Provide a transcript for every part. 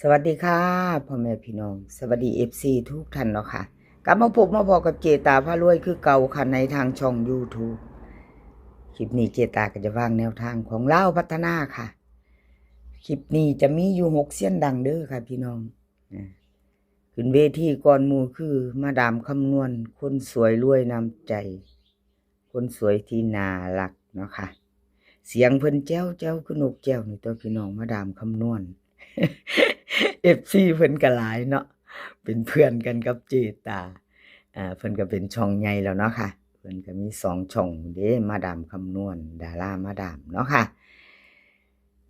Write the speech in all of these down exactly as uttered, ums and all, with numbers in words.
สวัสดีค่ะ พ่อแม่พี่น้อง สวัสดี เอฟซี ทุกท่านเนาะค่ะ กลับมาพบมาพ้อกับเจตาพารวยคือเก่าค่ะ ในทางช่อง YouTube คลิปนี้เจตาก็จะวางแนวทางของลาวพัฒนาค่ะ คลิปนี้จะมีอยู่หกเซียนดังเด้อค่ะพี่น้อง อ่า ขึ้นเวทีก่อนหมู่คือมาดามคำนวณ คนสวยรวยน้ำใจ คนสวยที่น่ารักเนาะค่ะ เสียงเพิ่นแจ๋วแจ๋วคือนกแก้วนี่ตัวพี่น้อง มาดามคำนวณ เอฟซี เพิ่นก็หลายเนาะ เป็นเพื่อนกันกับเจตา อ่า เพิ่นก็เป็นช่องใหญ่แล้วเนาะค่ะ เพิ่นก็มีสองช่องเด้ มาดามคำนวณ ดารามาดามเนาะค่ะ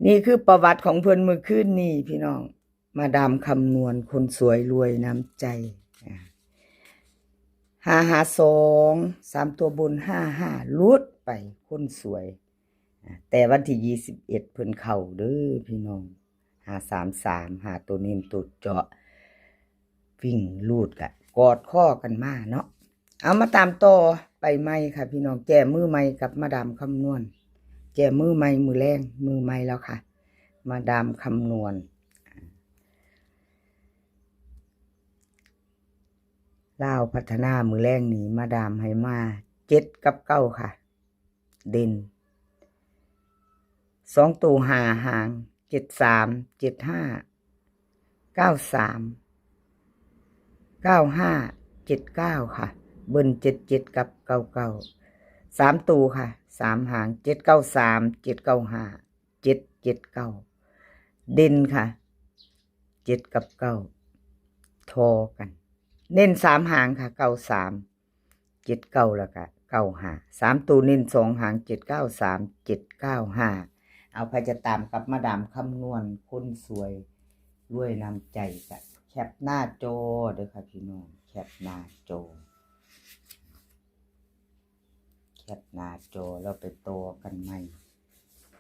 นี่คือประวัติของเพิ่นมื้อคืนนี้พี่น้อง มาดามคำนวณ คนสวยรวยน้ำใจ อ่า ห้าห้าสอง สามตัวบน ห้าห้า หลุดไป คนสวย อ่า แต่วันที่ยี่สิบเอ็ดเพิ่นเข้าเด้อพี่น้อง ห้าสามสาม หาตัวเน้นตัวเจาะ วิ่งรูดกะกอดข้อกันมาเนาะ เอามาตามต่อไปใหม่ค่ะพี่น้อง แก้มือใหม่กับมาดามคำนวณ แก้มือใหม่ มือแรง มือใหม่แล้วค่ะ มาดามคำนวณ ลาวพัฒนามื้อแรงนี้มาดามให้มา เจ็ดกับเก้าค่ะ เด่น สองตัวห้าหาง เจ็ดสาม เจ็ดห้า เก้าสาม เก้าห้า เจ็ดเก้าค่ะ เบิ้ล เจ็ดเจ็ด กับ เก้าเก้า สามตัวค่ะ สามหาง เจ็ดเก้าสาม เจ็ดเก้าห้า เจ็ดเจ็ดเก้า เด่นค่ะ เจ็ดกับเก้า ทอกัน เน้นสามหางค่ะ เก้าสาม เจ็ดเก้า แล้วก็ เก้าห้า สามตัวเน้นสองหาง เจ็ดเก้าสาม เจ็ดเก้าห้า เอา ใครจะตามกับมาดามคำนวณ คนสวยรวยน้ำใจกะแคปหน้าจอเด้อค่ะพี่น้อง แคปหน้าจอ แคปหน้าจอแล้วไปต่อกันใหม่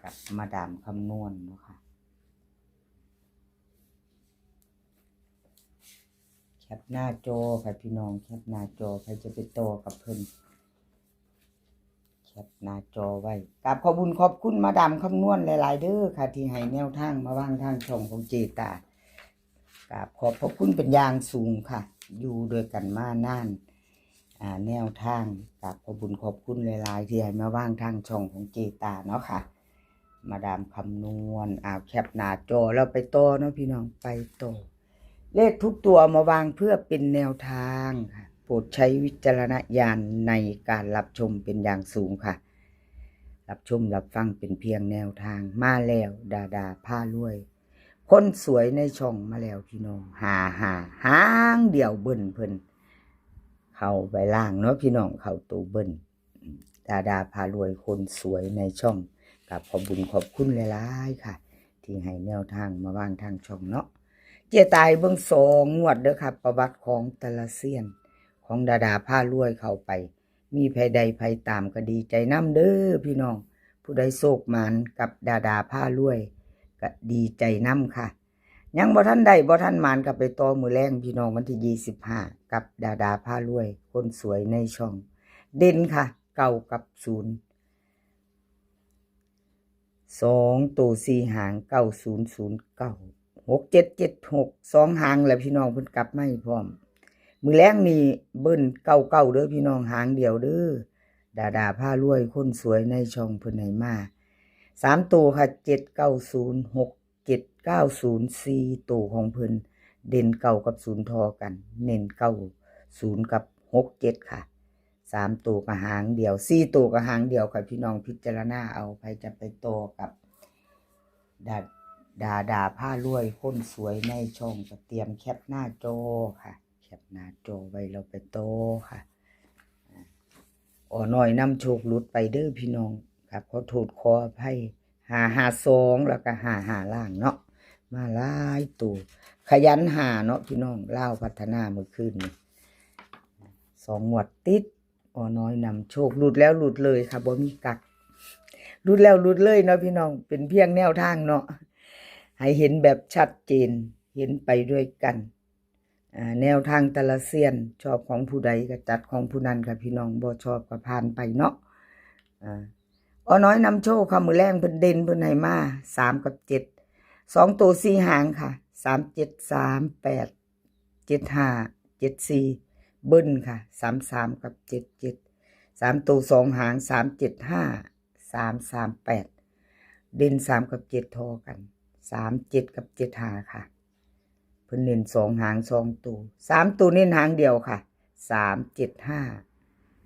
กับมาดามคำนวณเนาะค่ะ แคปหน้าจอค่ะพี่น้อง แคปหน้าจอ ใครจะไปต่อกับเพิ่น แคปหน้าจอไว้ กราบขอบบุญขอบคุณมาดามคำนวณหลายๆเด้อค่ะ ที่ให้แนวทางมาวางทางช่องของเจตา กราบขอบพระคุณเป็นอย่างสูงค่ะ อยู่ด้วยกันมานาน อ่า แนวทาง กราบขอบบุญขอบคุณหลายๆที่ให้มาวางทางช่องของเจตาเนาะค่ะ มาดามคำนวณ อ่า แคปหน้าจอแล้วไปต่อเนาะพี่น้อง ไปต่อ เลขทุกตัวเอามาวางเพื่อเป็นแนวทางค่ะ โปรดใช้วิจารณญาณในการรับชมเป็นอย่างสูงค่ะ รับชมรับฟังเป็นเพียงแนวทาง มาแล้ว ดาดาพารวย คนสวยในช่องมาแล้วพี่น้อง ห้าห้า หางเดียวเบิ้ลเพิ่น เข้าไปล่างเนาะพี่น้อง เข้าตัวเบิ้ล ดาดาพารวย คนสวยในช่อง กราบขอบบุญขอบคุณหลายๆค่ะ ที่ให้แนวทางมาวางทางช่องเนาะ เจตาให้เบิ่งสองงวดเด้อค่ะ ประวัติของแต่ละเซียน ของดาดาพารวยเข้าไป มีไผได้ไผตามก็ดีใจนำเด้อพี่น้อง ผู้ใดโชคหมานกับดาดาพารวยก็ดีใจนำค่ะ ยังบ่ทันได้บ่ทันหมานก็ไปต่อมื้อแลงพี่น้อง วันที่ยี่สิบห้า กับดาดาพารวย คนสวยในช่อง เด่นค่ะ เก้ากับศูนย์ สองตัวสี่หาง เก้าศูนย์ศูนย์เก้า หกเจ็ดเจ็ดหก สองหางแหละพี่น้อง เพิ่นกลับมาให้พร้อม มื้อแลงนี่เบิ้ล เก้าเก้า เด้อพี่น้อง หางเดียวเด้อ ดาดาพารวย คนสวยในช่องเพิ่นให้มา สามตัวค่ะ เจ็ดเก้าศูนย์ หกเจ็ดเก้าศูนย์ สี่ตัวของเพิ่น เด่นเก้ากับศูนย์ทอกัน เน้นเก้าศูนย์กับหกเจ็ดค่ะ สามตัวก็หางเดียว สี่ตัวก็หางเดียวค่ะพี่น้อง พิจารณาเอา ใครจะไปต่อกับ ดา ดาดาพารวย คนสวยในช่องก็เตรียมแคปหน้าจอค่ะ แคปหน้าจอไว้เราไปต่อค่ะ อ่า อ๋อน้อยนำโชคหลุดไปเด้อพี่น้อง ครับ ขอโทษขออภัย ห้าห้าสอง แล้วก็ ห้าห้า ล่างเนาะ มาหลายตัว ขยันหาเนาะพี่น้อง ลาวพัฒนามื้อคืนนี้ สองงวดติด อ๋อน้อยนำโชค หลุดแล้วหลุดเลยค่ะ บ่มีกัก หลุดแล้วหลุดเลยเนาะพี่น้อง เป็นเพียงแนวทางเนาะ ให้เห็นแบบชัดเจน เห็นไปด้วยกัน อ่า แนวทางแต่ละเซียน ชอบของผู้ใดก็จัดของผู้นั้นค่ะพี่น้อง บ่ชอบก็ผ่านไปเนาะ อ่า อ๋อน้อยนำโชคค่ะ มื้อแลงเพิ่นเด่นเพิ่นให้มา สามกับเจ็ด สองตัวสี่หางค่ะ สามเจ็ด สามแปด เจ็ดห้า เจ็ดสี่ เบิ้ลค่ะ สามสาม กับ เจ็ดเจ็ด สามตัวสองหาง สามเจ็ดห้า สามสามแปด เด่นสามกับเจ็ดทอกัน สามเจ็ด กับ เจ็ดห้า ค่ะ เพิ่นเน้นสองหางสองตัว สามตัวเน้นหางเดียวค่ะ สามเจ็ดห้า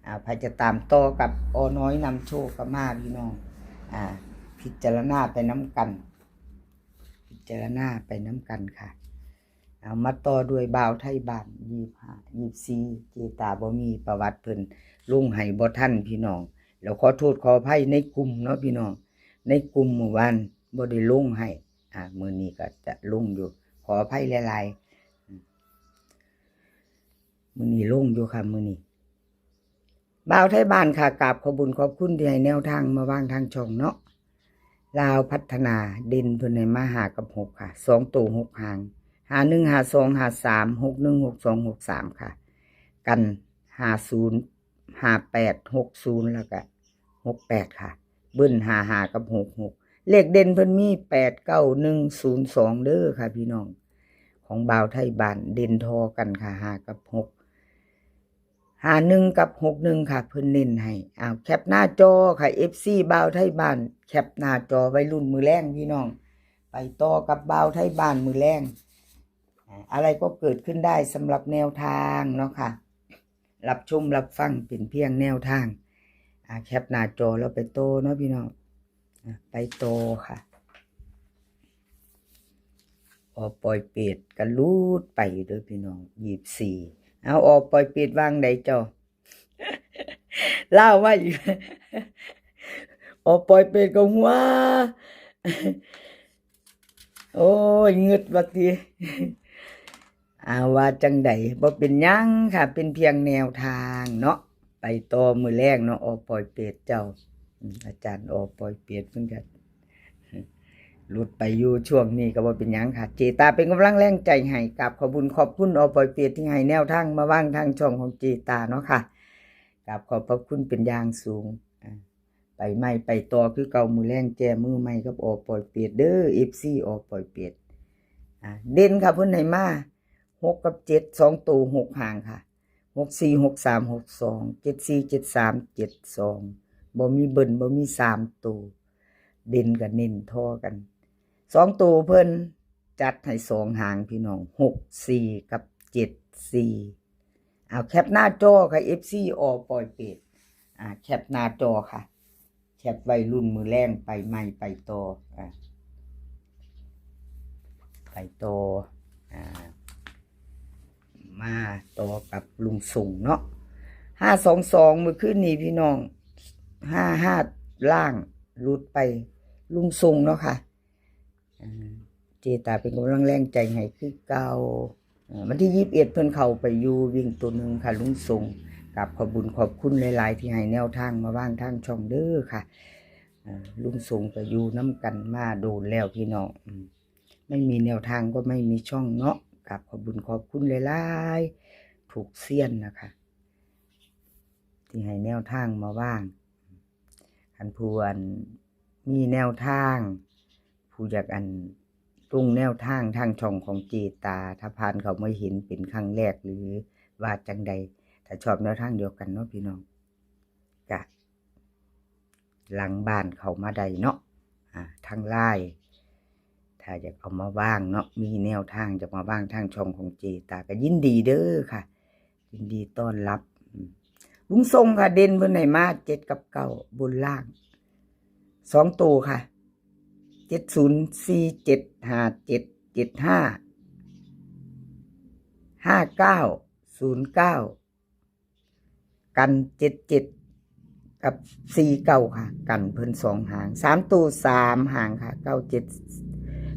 อ่า ใครจะตามต่อกับอน้อยนำโชคก็มาพี่น้อง อ่า พิจารณาไปนำกัน พิจารณาไปนำกันค่ะ เอามาต่อด้วยบ่าวไทยบ้าน ยี่สิบห้า ยี่สิบสี่ เจตาบ่มีประวัติเพิ่นลงให้บ่ทันพี่น้อง แล้วขอโทษขออภัยในกลุ่มเนาะพี่น้อง ในกลุ่มเมื่อวานบ่ได้ลงให้ อ่า มื้อนี้ก็จะลงอยู่ ขออภัยหลายๆ มื้อนี้ลงอยู่ค่ะมื้อนี้ บ่าวไทยบ้านค่ะ กราบขอบบุญขอบคุณที่ให้แนวทางมาวางทางช่องเนาะ ลาวพัฒนา เด่นเพิ่นให้มาห้ากับหกค่ะ สองตัวหกหาง ห้าหนึ่ง ห้าสอง ห้าสาม หกหนึ่ง หกสอง หกสาม ค่ะ กัน ห้าศูนย์ ห้าแปด หกศูนย์ แล้วก็ หกแปด ค่ะ เบิ้ล ห้าห้า กับ หกหก เลขเด่นเพิ่นมี แปดเก้า หนึ่งศูนย์สอง เด้อค่ะพี่น้อง ของบ่าวไทยบ้านเด่นทอกันค่ะ ห้า กับ หก ห้าหนึ่ง กับ หกหนึ่ง ค่ะ เพิ่นเน้นให้ อ้าว แคปหน้าจอค่ะ เอฟซี บ่าวไทยบ้าน แคปหน้าจอไว้รุ่นมื้อแลงพี่น้อง ไปต่อกับบ่าวไทยบ้านมื้อแลง อ่า อะไรก็เกิดขึ้นได้สำหรับแนวทางเนาะค่ะ รับชมรับฟังเป็นเพียงแนวทาง อ่า แคปหน้าจอแล้วไปต่อเนาะพี่น้อง อ่า ไปต่อค่ะ ออปอยเปตก็หลุดไปเด้อพี่น้อง ยี่สิบสี่ เอา ออปอยเปตวางใดเจ้า เล่าว่าอยู่ ออปอยเปตก็หัว โอ้ย งึดว่าติ อา ว่าจังใด บ่เป็นหยังค่ะ เป็นเพียงแนวทางเนาะ ไปต่อมื้อแลงเนาะ ออปอยเปตเจ้า อืม อาจารย์ออปอยเปตเพิ่นก็หลุดไปอยู่ช่วงนี้ก็บ่เป็นหยังค่ะ เจตาเป็นกำลังแรงใจให้ กราบขอบบุญขอบคุณออปอยเปตที่ให้แนวทางมาวางทางช่องของเจตาเนาะค่ะ กราบขอบพระคุณเป็นอย่างสูง อ่า ไปใหม่ไปต่อคือเก่า มื้อแลงแจมือใหม่กับออปอยเปตเด้อ เอฟซี ออปอยเปต อ่า เด่นค่ะ เพิ่นให้มา หก กับ เจ็ด สองตัว หกหางค่ะ หกสี่ หกสาม หกสอง เจ็ดสี่ เจ็ดสาม เจ็ดสอง บ่มีเบิ้ล บ่มีสามตัว เด่นกับเน้นทอกัน สองตัวเพิ่นจัดให้สองหางพี่น้อง หกสี่ กับ เจ็ดสี่ เอา แคปหน้าจอค่ะ เอฟซี ออปอยเปต อ่า แคปหน้าจอค่ะ แคปไว้รุ่นมื้อแลง ไปใหม่ไปต่อ อ่า ไปต่อ อ่า มาต่อกับลุงส่งเนาะ ห้าสองสอง มื้อคืนนี้พี่น้อง ห้าห้า ล่างหลุดไป ลุงส่งเนาะค่ะ อ่า เจตาเป็นกำลังแรงใจให้คือเก่า อ่า วันที่ยี่สิบเอ็ด เพิ่นเข้าไปอยู่วิ่งตัวหนึ่งค่ะ ลุงส่ง กราบขอบบุญขอบคุณหลายๆ ที่ให้แนวทางมาวางทางช่องเด้อค่ะ อ่า ลุงส่งก็อยู่นำกันมาโดนแล้วพี่น้อง อืม ไม่มีแนวทางก็ไม่มีช่องเนาะ กราบขอบบุญขอบคุณหลายๆ ทุกเซียนนะคะ ที่ให้แนวทางมาวาง คันผู้อันมีแนวทาง ผู้อยากอันลงแนวทางทางช่องของเจตา ถ้าผ่านเข้ามาเห็นเป็นครั้งแรกหรือว่าจังใด ถ้าชอบแนวทางเดียวกันเนาะพี่น้อง กะ หลังบ้านเข้ามาได้เนาะ อ่า ทางไลน์ ถ้าอยากเอามาวางเนาะ มีแนวทางจะมาวางทางช่องของเจตา ก็ยินดีเด้อค่ะ ยินดีต้อนรับ อืม ลุงส่งค่ะ เด่นเพิ่นให้มา เจ็ด กับ เก้า บนล่าง สองตัวค่ะ เจ็ดศูนย์ สี่เจ็ด ห้าเจ็ด เจ็ดห้า ห้าเก้า ศูนย์เก้า กัน เจ็ดเจ็ด กับ สี่เก้า ค่ะ กันเพิ่นสองหาง สามตัวสามหางค่ะ เก้าเจ็ด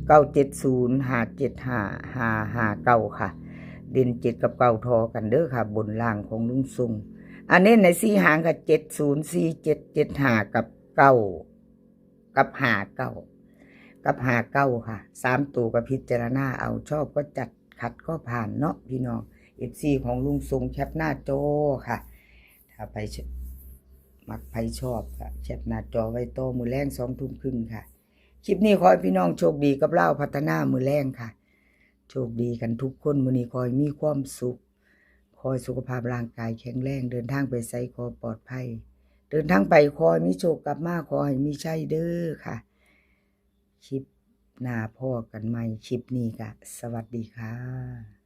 เก้าเจ็ดศูนย์ ห้าเจ็ดห้า ห้าห้าเก้า ค่ะ เด่น เจ็ด กับ เก้า ทอกันเด้อค่ะ บนล่างของลุงส่ง อันนี้ในสี่หางค่ะ เจ็ดศูนย์ สี่เจ็ด เจ็ดห้า กับ เก้า กับ ห้าเก้า กับ ห้าเก้า ค่ะ สามตัวก็พิจารณาเอา ชอบก็จัด ขัดก็ผ่านเนาะพี่น้อง เอฟซี ของลุงส่ง แคปหน้าจอค่ะ ถ้าไปช- มักไปชอบก็แคปหน้าจอไว้ต่อมื้อแลงสองทุ่มครึ่งค่ะ คลิปนี้ขอให้พี่น้องโชคดีกับลาวพัฒนามื้อแลงค่ะ โชคดีกันทุกคน มื้อนี้ขอให้มีความสุข ขอให้สุขภาพร่างกายแข็งแรง เดินทางไปไสขอปลอดภัย เดินทางไปขอให้มีโชค กลับมาขอให้มีชัยเด้อค่ะ คลิปหน้าพ้อกันใหม่ คลิปนี้ก็สวัสดีค่ะ